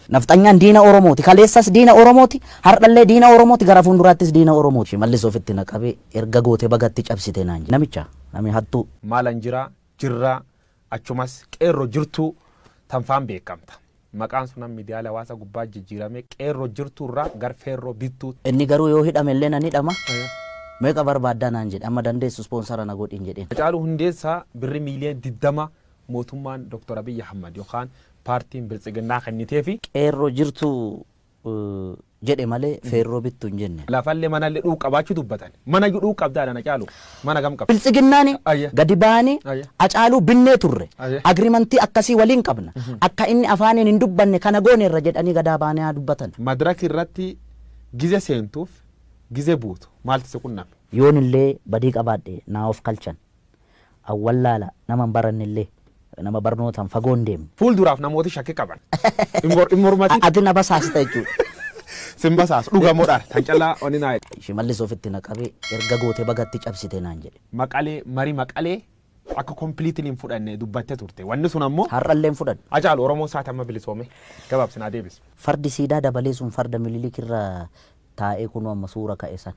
Nafxanyaan diina Oromooti. Kaleessas diina Oromooti. Har'allee diina Oromooti. Gara fuulduraattis diina Oromooti. Shimallis ofitti na qabee erga gootee bagatti cabsite naan jedhe. Namicha namni hattuu. Maalan jira jirraa achumas qeerroo jirtuu tanfaan beekamta. Maqaan sun miidiyaalee hawaasa gubbaa jijjiirame qeerroo jirtuu irraa gar feerroo bittuu. Inni garuu yoo hidhame illee nan hidhama. Meeqa barbaaddaa naan jedhe amma dandeessu ispoonsara na godhin jedheen. Hacaaluu Hundeessaa birri miiliyoona 20 mootummaan Dr. Abiyyi Ahmad yookaan paartiin Biltsiginnaa kennitee fi. Qeerroo jirtuu jedhe malee feerroo bittuu hin jenne. Lafallee manallee dhuu qabaachuu dubbatan. Mana dhuu qabdaadha na caalu. Mana gam qabda. Biltsiginnaani gadi ba'anii Hacaaluu binnee turre. Agriimantii akkasii waliin qabna. Akka inni afaaniin hin dubbanne kana gooneerra jedhanii gadaa ba'anii haa dubbatan. Madaraka irratti gize seentuuf gize buutu maaltu si qunname? Yoon illee badii qabaadhe naa of kalchan. Awwallaala nama hin baranne illee nama barnootaan fagoo hin deemne. Fuulduraaf namooti shakkii qaban. Hin mormatin. Ati na basaasta jechuudha. Sin basaasu dhugamoodhaan kan callaa oni naa jedhe. Shimallis ofitti na qabee erga gootee bagatti cabsite naan jedhe. Maqalee marii maqalee akka completely hin fudhanne dubbatte turte. Wanni sun ammoo. Har'allee hin fudhanne. Hacaalu Oromoon saati amma bilisoome gabaabsinaa deebise. Fardi siidaa dabalee sun farda Minilik irra taa'ee kunoo amma suura ka'e san.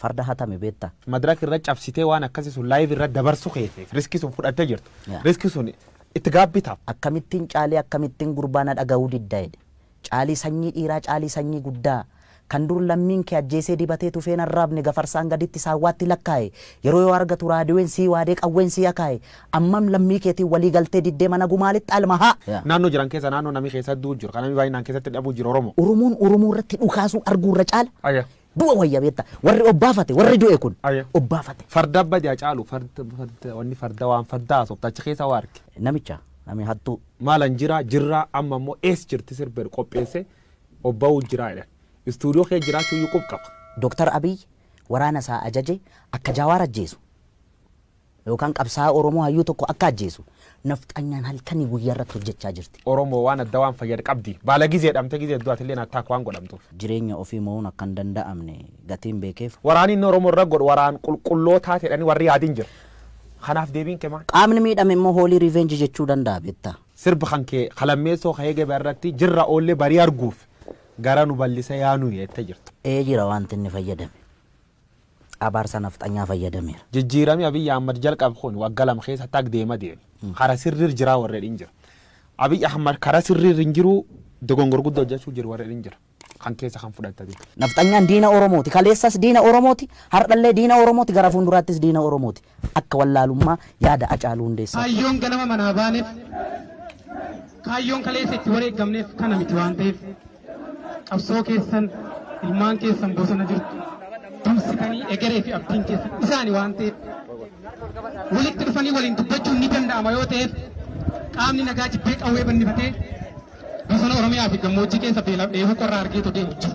Farda hatame beektaa? Madaraka irra cabsitee waan akkasii sun live irra dabarsu keeteef riskii sun fudhattee jirtu. Riskii sun itti gaabbitaaf. Akkamittiin caalee akkamittiin gurbaa na dhaga'uu didda jedhe. Caalii sanyii dhiiraa caalii sanyii guddaa kan dur lammiin kee ajjeesee dibatee tufeen arraabne gafarsaan gaditti saawwaatti lakkaa'e yeroo yoo argatu raadiyoon sii waadee qawween sii akaa'e ammam lammii keetiin walii galtee diddee mana gumaalitti alma haa. Naannoo jiran keessa naannoo namni keessa du'u jiru kan namni baay'inaan keessatti dhabuu jiru Oromoo. Oromoon Oromoo irratti dhukaasuu arguu irra caala. Du'a wayya beektaa warri obbaafate warri du'e kun obbaafate. Farda badii Hacaalu farda farda wanni farda waan farda haasofta achi keessa waa arge. Namicha namni hattuu. Maalan jira jirraa amma immoo ees jirti sirba qopheesse obba'uu jira jedhan. Istuudiyoo kee jiraachuu iyyuu qub qaba. Dooktar Abiy waraana isaa ajaje akka Jawaar ajjeesu yookaan qabsaa'aa Oromoo hayyuu tokko akka ajjeesu nafxanyaan halkanii guyyaa irratti hojjechaa jirti. Oromoo waan adda waan fayyadu qabdi. Baala gizee dhamte gizee du'aati illee attaak waan godhamtuuf. Jireenya ofii mo'uun akka hin danda'amne gatiin beekeef. Waraanni inni Oromoo irra godhu waraan qulqullootaa jedhanii warri yaadin jira. Kanaaf deebiin kee maal? Qaamni miidhame immoo hoolii revenge jechuu danda'a beektaa. Sirba kan kee kalammeessoo ka'ee gabaa irratti jirra oollee barii arguuf gara nu bal'isa yaanu jettee jirtu. Ee jira wanti inni fayyadame. Abaarsa nafxanyaa fayyadameera. Jijjiiramni Abiyyi Ahmad jalqabe kun waggaa lama keessa tag deema deeme. Kara sirriir jiraa warreen hin jira. Abiyyi Ahmad kara sirriir hin jiru dogongor guddaa hojjechuu jiru warreen hin jira. Kan keessa kan fudhatanii. Nafxanyaan diina Oromooti. Kaleessas diina Oromooti. Har'allee diina Oromooti. Gara fuulduraattis diina Oromooti. Akka wallaalummaa yaada Hacaaluu Hundeessaa. Kaayyoon ganama manaa baaneef kaayyoon kaleessa itti wareegamneef kana miti waan ta'eef qabsoo keessan ilmaan keessan bosona jirtu tumsitanii egeree fi abdiin keessan isaani waan ta'eef walitti dhufanii waliin dubbachuun ni danda'ama yoo ta'eef qaamni nagaa jibbee qawwee bannifatee bosona Oromiyaa fi gammoojjii keessa beelaaf dheebuu qorraa argeetu deemu jiru.